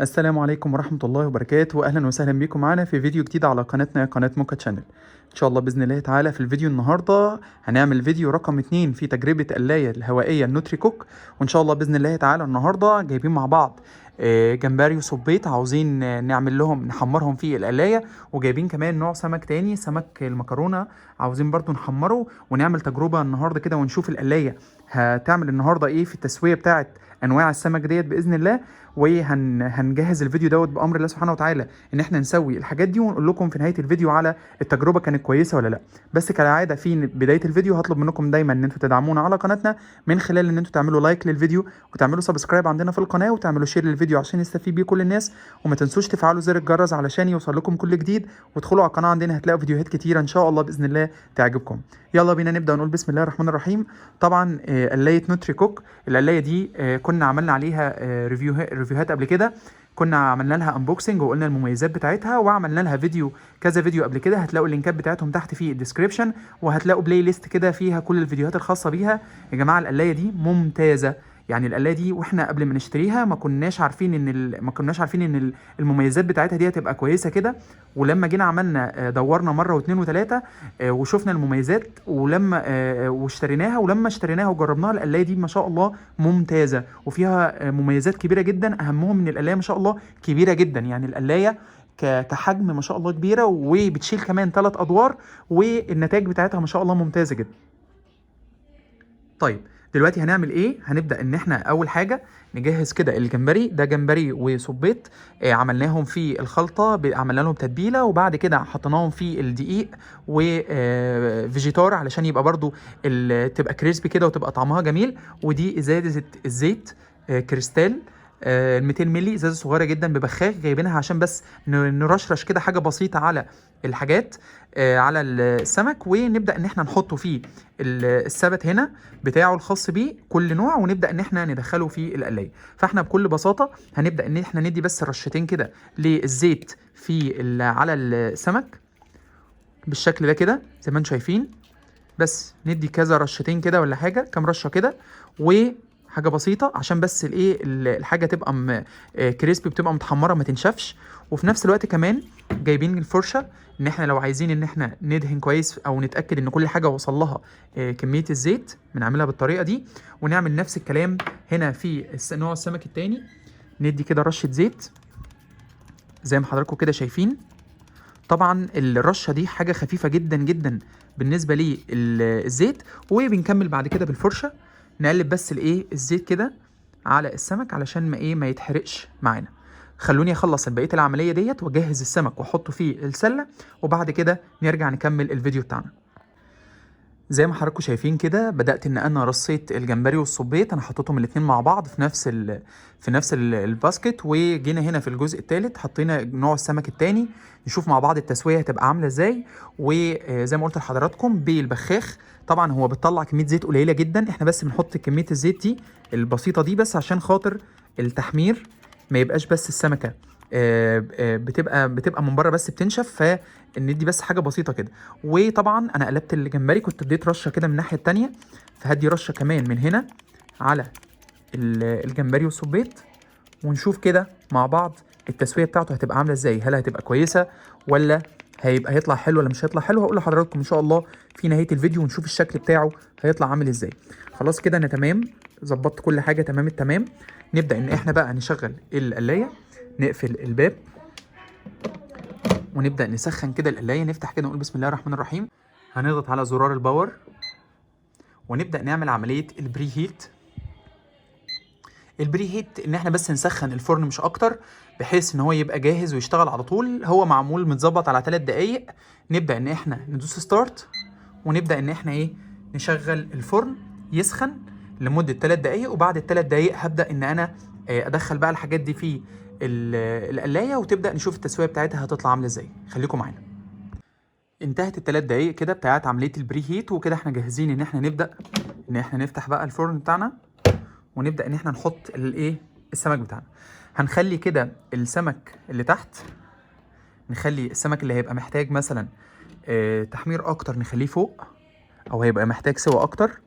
السلام عليكم ورحمة الله وبركاته، وأهلا وسهلا بكم معنا في فيديو جديد على قناتنا، قناة موكا channel. إن شاء الله بإذن الله تعالى في الفيديو النهاردة هنعمل فيديو رقم 2 في تجربة القلاية الهوائية النوتري كوك. وإن شاء الله بإذن الله تعالى النهاردة جايبين مع بعض جمبري وصبيط عاوزين نعمل لهم نحمرهم في القلاية، وجايبين كمان نوع سمك تاني، سمك المكرونة، عاوزين برضو نحمره ونعمل تجربة النهاردة كده ونشوف القلاية هتعمل النهاردة ايه في التسوية بتاعت انواع السمك ديت باذن الله. وهنجهز الفيديو دوت بامر الله سبحانه وتعالى ان احنا نسوي الحاجات دي، ونقول لكم في نهاية الفيديو على التجربة كانت كويسة ولا لا. بس كالعادة في بداية الفيديو هطلب منكم دايما ان انتوا تدعمونا على قناتنا من خلال ان انتوا تعملوا like للفيديو وتعملوا subscribe عندنا في القناة وتعملوا share للفيديو عشان يستفيد بيه كل الناس، وما تنسوش تفعلوا زر الجرس علشان يوصل لكم كل جديد، وادخلوا على القناة عندنا هتلاقوا فيديوهات كتيرة ان شاء الله باذن الله تعجبكم. يلا بينا نبدا ونقول بسم الله الرحمن الرحيم. طبعا قلايه نوتري كوك، القلايه دي كنا عملنا عليها ريفيوهات قبل كده، كنا عملنا لها unboxing وقلنا المميزات بتاعتها، وعملنا لها فيديو كذا فيديو قبل كده. هتلاقوا اللينكات بتاعتهم تحت في ال description، وهتلاقوا playlist كده فيها كل الفيديوهات الخاصة بيها. يا جماعة القلايه دي ممتازة، يعني القلايه دي واحنا قبل ما نشتريها ما كناش عارفين ان المميزات بتاعتها دي هتبقى كويسة كده. ولما جينا عملنا دورنا مرة واثنين وثلاثة وشفنا المميزات، ولما واشتريناها، ولما اشتريناها وجربناها القلايه دي ما شاء الله ممتازة وفيها مميزات كبيرة جدا. اهمهم ان القلايه ما شاء الله كبيرة جدا، يعني القلايه كحجم ما شاء الله كبيرة، وبتشيل كمان 3 ادوار، والنتائج بتاعتها ما شاء الله ممتازة جدا. طيب دلوقتي هنعمل ايه؟ هنبدا ان احنا اول حاجة نجهز كده الجمبري ده، جمبري وصبيط عملناهم في الخلطة، عملنا لهم تتبيله، وبعد كده حطيناهم في الدقيق وفيجيتار علشان يبقى برضو تبقى crispy كده وتبقى طعمها جميل. ودي ازازة الزيت كريستال 200 مللي، ازازة صغيرة جدا ببخاخ، جايبينها عشان بس نرشرش كده حاجة بسيطة على الحاجات على السمك، ونبدا ان احنا نحطه في السبت هنا بتاعه الخاص بيه كل نوع، ونبدا ان احنا ندخله في القلايه. فاحنا بكل بساطة هنبدا ان احنا ندي بس رشتين كده للزيت على السمك بالشكل ده كده زي ما انتم شايفين، بس ندي كذا رشتين كده ولا حاجة، كام رشه كده وحاجه بسيطة عشان بس الايه الحاجة تبقى crispy، بتبقى متحمره ما تنشفش. وفي نفس الوقت كمان جايبين الفرشة ان احنا لو عايزين ان احنا ندهن كويس او نتاكد ان كل حاجة وصل لها كمية الزيت، بنعملها بالطريقة دي. ونعمل نفس الكلام هنا في نوع السمك التاني، ندي كده رشه زيت زي ما حضراتكم كده شايفين. طبعا الرشه دي حاجة خفيفة جدا جدا بالنسبة للزيت. وبنكمل بعد كده بالفرشه نقلب بس الايه الزيت كده على السمك علشان ما ايه ما يتحرقش معانا. خلوني اخلص بقية العملية ديت واجهز السمك واحطه في السلة، وبعد كده نرجع نكمل الفيديو بتاعنا. زي ما حضراتكم شايفين كده بدات ان انا رصيت الجمبري والصبيط، انا حطيتهم الاتنين مع بعض في نفس ال basket. وجينا هنا في الجزء الثالث حطينا نوع السمك الثاني، نشوف مع بعض التسوية هتبقى عامله ازاي. وزي ما قلت لحضراتكم بالبخاخ، طبعا هو بتطلع كمية زيت قليله جدا، احنا بس بنحط كمية الزيت دي البسيطة دي بس عشان خاطر التحمير ما يبقاش بس السمكة بتبقى من بره بس بتنشف، فندي بس حاجة بسيطة كده. وطبعا انا قلبت الجمبري، كنت اديت رشه كده من الناحية التانية، فهدي رشه كمان من هنا على الجمبري والصبيط، ونشوف كده مع بعض التسوية بتاعته هتبقى عامله ازاي، هل هتبقى كويسة ولا هيطلع حلو ولا مش هيطلع حلو. هقول لحضراتكم ان شاء الله في نهاية الفيديو، ونشوف الشكل بتاعه هيطلع عامل ازاي. خلاص كده انا تمام، ظبطت كل حاجة تمام التمام. نبدا ان احنا بقى نشغل القلايه، نقفل الباب ونبدا نسخن كده القلايه. نفتح كده ونقول بسم الله الرحمن الرحيم. هنضغط على زرار ال power ونبدا نعمل عملية ال preheat. ال preheat ان احنا بس نسخن الفرن مش اكتر، بحيث ان هو يبقى جاهز ويشتغل على طول. هو معمول متظبط على 3 دقايق. نبدا ان احنا ندوس start ونبدا ان احنا ايه نشغل الفرن يسخن لمدة 3 دقايق. وبعد الثلاث دقايق هبدا ان انا ادخل بقى الحاجات دي في القلايه، وتبدا نشوف التسوية بتاعتها هتطلع عامله ازاي. خليكم معانا. انتهت الثلاث دقايق كده بتاعت عملية ال preheat، وكده احنا جاهزين ان احنا نبدا ان احنا نفتح بقى الفرن بتاعنا ونبدا ان احنا نحط الايه السمك بتاعنا. هنخلي كده السمك اللي تحت، نخلي السمك اللي هيبقى محتاج مثلا تحمير اكتر نخليه فوق، او هيبقى محتاج سوا اكتر.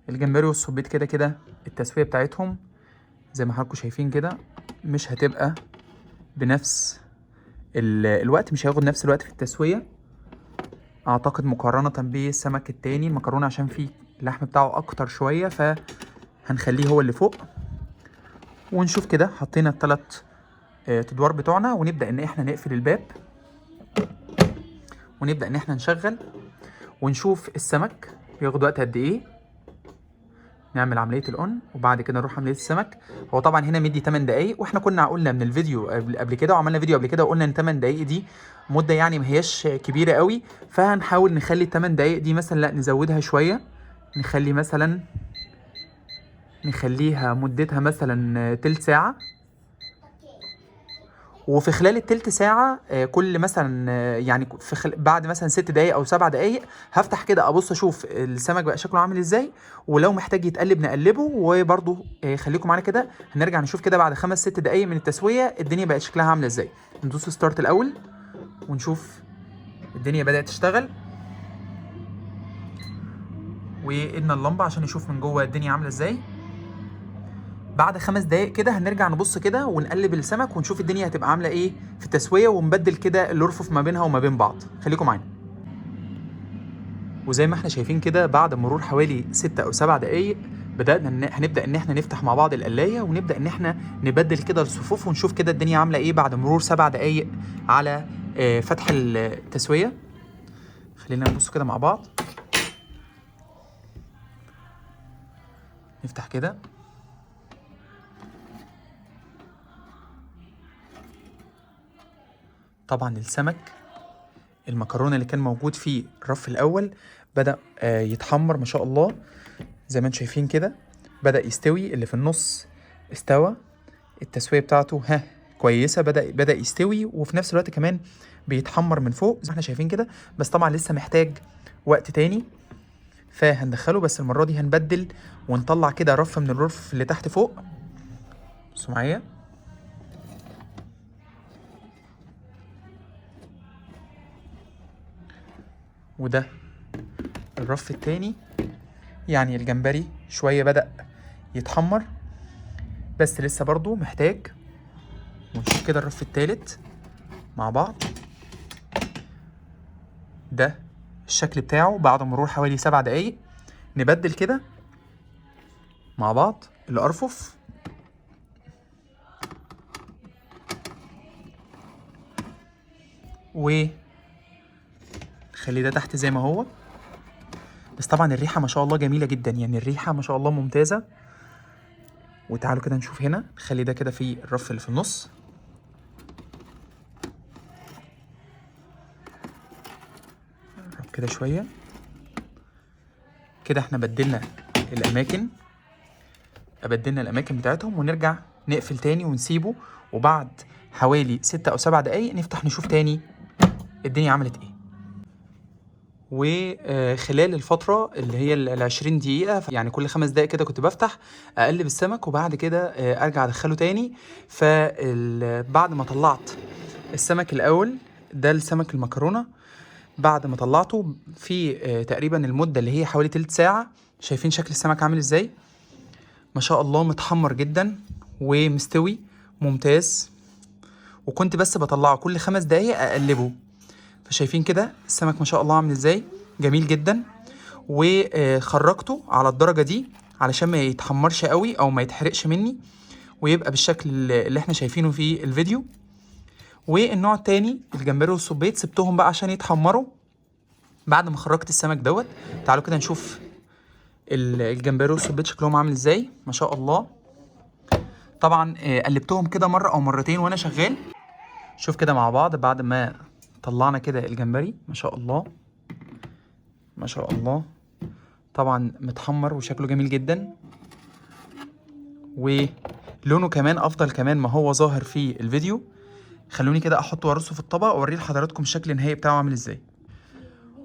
الجمبري والصبيط كده كده التسوية بتاعتهم زي ما حضراتكم شايفين كده مش هتبقى بنفس الوقت، مش هياخد نفس الوقت في التسوية اعتقد مقارنة بالسمك التاني. المكرونة عشان فيه اللحم بتاعه اكتر شوية فهنخليه هو اللي فوق. ونشوف كده حطينا التلات ادوار بتوعنا، ونبدأ ان احنا نقفل الباب ونبدأ ان احنا نشغل ونشوف السمك بياخد وقت قد ايه. نعمل عملية الأون وبعد كده نروح عملية السمك. هو طبعا هنا مدي 8 دقايق، واحنا كنا قلنا من الفيديو قبل كده وعملنا فيديو قبل كده وقلنا ان 8 دقايق دي مدة يعني ما هياش كبيرة قوي، فهنحاول نخلي 8 دقايق دي مثلا لا نزودها شوية، نخلي مثلا نخليها مدتها مثلا تلت ساعة. وفي خلال التلت ساعة كل مثلا يعني في بعد مثلا 6 دقايق أو 7 دقايق هفتح كده أبص أشوف السمك بقى شكله عامل إزاي، ولو محتاج يتقلب نقلبه. وبرضه خليكم معانا كده، هنرجع نشوف كده بعد 5 6 دقايق من التسوية الدنيا بقت شكلها عاملة إزاي. ندوس ستارت الأول ونشوف الدنيا بدأت تشتغل، وإدنا اللمبة عشان نشوف من جوه الدنيا عاملة إزاي. بعد 5 دقايق كده هنرجع نبص كده ونقلب السمك ونشوف الدنيا هتبقى عاملة ايه في التسوية، ونبدل كده الارفف ما بينها وما بين بعض. خليكم معانا. وزي ما احنا شايفين كده بعد مرور حوالي 6 او 7 دقايق بدأنا هنبدأ ان احنا نفتح مع بعض القلاية ونبدأ ان احنا نبدل كده الصفوف ونشوف كده الدنيا عاملة ايه بعد مرور 7 دقايق على فتح التسوية. خلينا نبص كده مع بعض، نفتح كده. طبعا السمك المكرونة اللي كان موجود في الرف الأول بدأ يتحمر ما شاء الله، زي ما انتم شايفين كده بدأ يستوي. اللي في النص استوى، التسوية بتاعته ها كويسة، بدأ يستوي، وفي نفس الوقت كمان بيتحمر من فوق زي ما احنا شايفين كده. بس طبعا لسه محتاج وقت تاني فهندخله، بس المرة دي هنبدل ونطلع كده رف من الرف اللي تحت فوق. بصوا معايا، وده الرف التاني. يعني الجمبري شوية بدأ يتحمر بس لسه برضو محتاج. ونشوف كده الرف التالت مع بعض، ده الشكل بتاعه بعد مرور حوالي 7 دقايق. نبدل كده مع بعض الأرفف. و خلي ده تحت زي ما هو. بس طبعا الريحة ما شاء الله جميلة جدا، يعني الريحة ما شاء الله ممتازة. وتعالوا كده نشوف هنا، نخلي ده كده في الرف اللي في النص. نقرب كده شوية كده. احنا بدلنا الأماكن، بدلنا الأماكن بتاعتهم، ونرجع نقفل تاني ونسيبه. وبعد حوالي 6 أو 7 دقايق نفتح نشوف تاني الدنيا عملت ايه. وخلال الفترة اللي هي 20 دقيقة، يعني كل 5 دقايق كده كنت بفتح أقلب السمك وبعد كده أرجع أدخله تاني. فبعد ما طلعت السمك الأول ده السمك المكرونة، بعد ما طلعته في تقريبا المدة اللي هي حوالي تلت ساعة، شايفين شكل السمك عامل ازاي؟ ما شاء الله متحمر جدا ومستوي ممتاز. وكنت بس بطلعه كل 5 دقايق أقلبه. فشايفين كده السمك ما شاء الله عامل ازاي، جميل جدا. وخرجته على الدرجة دي علشان ما يتحمرش قوي او ما يتحرقش مني، ويبقى بالشكل اللي احنا شايفينه في الفيديو. والنوع التاني الجمبري والصبيط سبتهم بقى عشان يتحمروا بعد ما خرجت السمك دوت. تعالوا كده نشوف الجمبري والصبيط شكلهم عامل ازاي ما شاء الله. طبعا قلبتهم كده مرة او مرتين وانا شغال. شوف كده مع بعض بعد ما طلعنا كده الجمبري ما شاء الله ما شاء الله، طبعا متحمر وشكله جميل جدا، ولونه كمان افضل كمان ما هو ظاهر في الفيديو. خلوني كده احطه وارصه في الطبق واوريه لحضراتكم الشكل النهائي بتاعه عامل ازاي.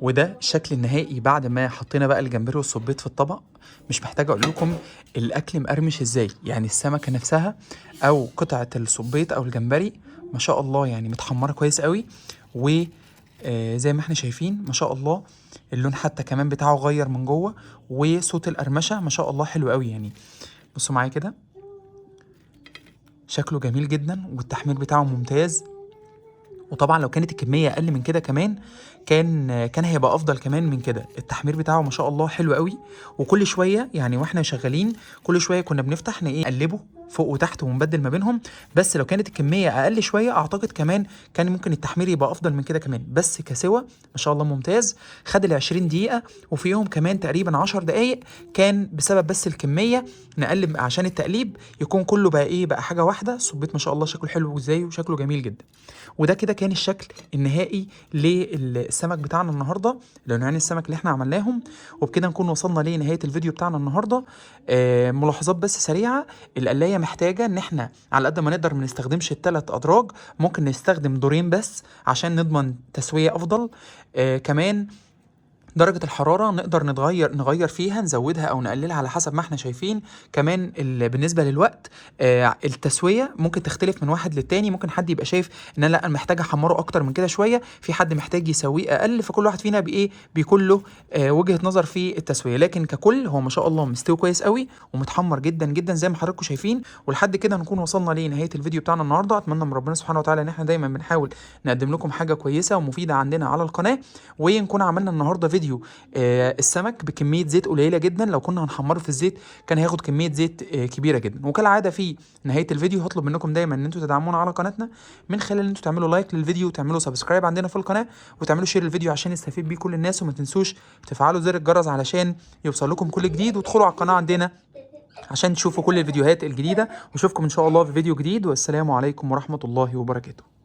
وده الشكل النهائي بعد ما حطينا بقى الجمبري والصبيط في الطبق. مش محتاج اقول لكم الاكل مقرمش ازاي، يعني السمكة نفسها او قطعه الصبيط او الجمبري ما شاء الله يعني متحمره كويس قوي. وزي ما احنا شايفين ما شاء الله اللون حتى كمان بتاعه غير من جوه، وصوت القرمشه ما شاء الله حلو قوي. يعني بصوا معايا كده، شكله جميل جدا والتحمير بتاعه ممتاز. وطبعا لو كانت الكمية اقل من كده كمان كان هيبقى افضل كمان من كده. التحمير بتاعه ما شاء الله حلو قوي، وكل شوية يعني واحنا شغالين كل شوية كنا بنفتح نقلبه فوق وتحت ونبدل ما بينهم. بس لو كانت الكمية اقل شوية اعتقد كمان كان ممكن التحمير يبقى افضل من كده كمان. بس كسوه ما شاء الله ممتاز، خد ال 20 دقيقة وفيهم كمان تقريبا 10 دقائق كان بسبب بس الكمية نقلب عشان التقليب يكون كله بقى ايه، بقى حاجة واحدة. الصبيط ما شاء الله شكله حلو ازاي وشكله جميل جدا. وده كده كان الشكل النهائي للسمك بتاعنا النهارده، لنوعين السمك اللي احنا عملناهم. وبكده نكون وصلنا لنهاية الفيديو بتاعنا النهارده. ملاحظات بس سريعة، القلايه محتاجه ان احنا على قد ما نقدر ما نستخدمش الثلاث ادراج، ممكن نستخدم دورين بس عشان نضمن تسويه افضل. كمان درجة الحرارة نقدر نغير فيها، نزودها أو نقللها على حسب ما احنا شايفين. كمان بالنسبة للوقت، التسوية ممكن تختلف من واحد للتاني، ممكن حد يبقى شايف إن أنا لا، أنا محتاج أحمره أكتر من كده شوية، في حد محتاج يسويه أقل، فكل واحد فينا بإيه بيكون له وجهة نظر في التسوية. لكن ككل هو ما شاء الله مستوي كويس قوي ومتحمر جدا جدا زي ما حضراتكم شايفين. ولحد كده نكون وصلنا لنهاية الفيديو بتاعنا النهاردة. أتمنى من ربنا سبحانه وتعالى إن احنا دايما بنحاول نقدم لكم حاجة كويسة ومفيدة عندنا على القناة، ونكون عملنا النهاردة فيديو السمك بكمية زيت قليلة جدا. لو كنا هنحمره في الزيت كان هياخد كمية زيت كبيرة جدا. وكالعادة في نهاية الفيديو هطلب منكم دايما ان انتوا تدعمونا على قناتنا من خلال ان انتوا تعملوا like للفيديو وتعملوا subscribe عندنا في القناة وتعملوا share للفيديو عشان يستفيد بيه كل الناس، وما تنسوش تفعلوا زر الجرس علشان يوصل لكم كل جديد، وادخلوا على القناة عندنا عشان تشوفوا كل الفيديوهات الجديدة. واشوفكم ان شاء الله في فيديو جديد، والسلام عليكم ورحمة الله وبركاته.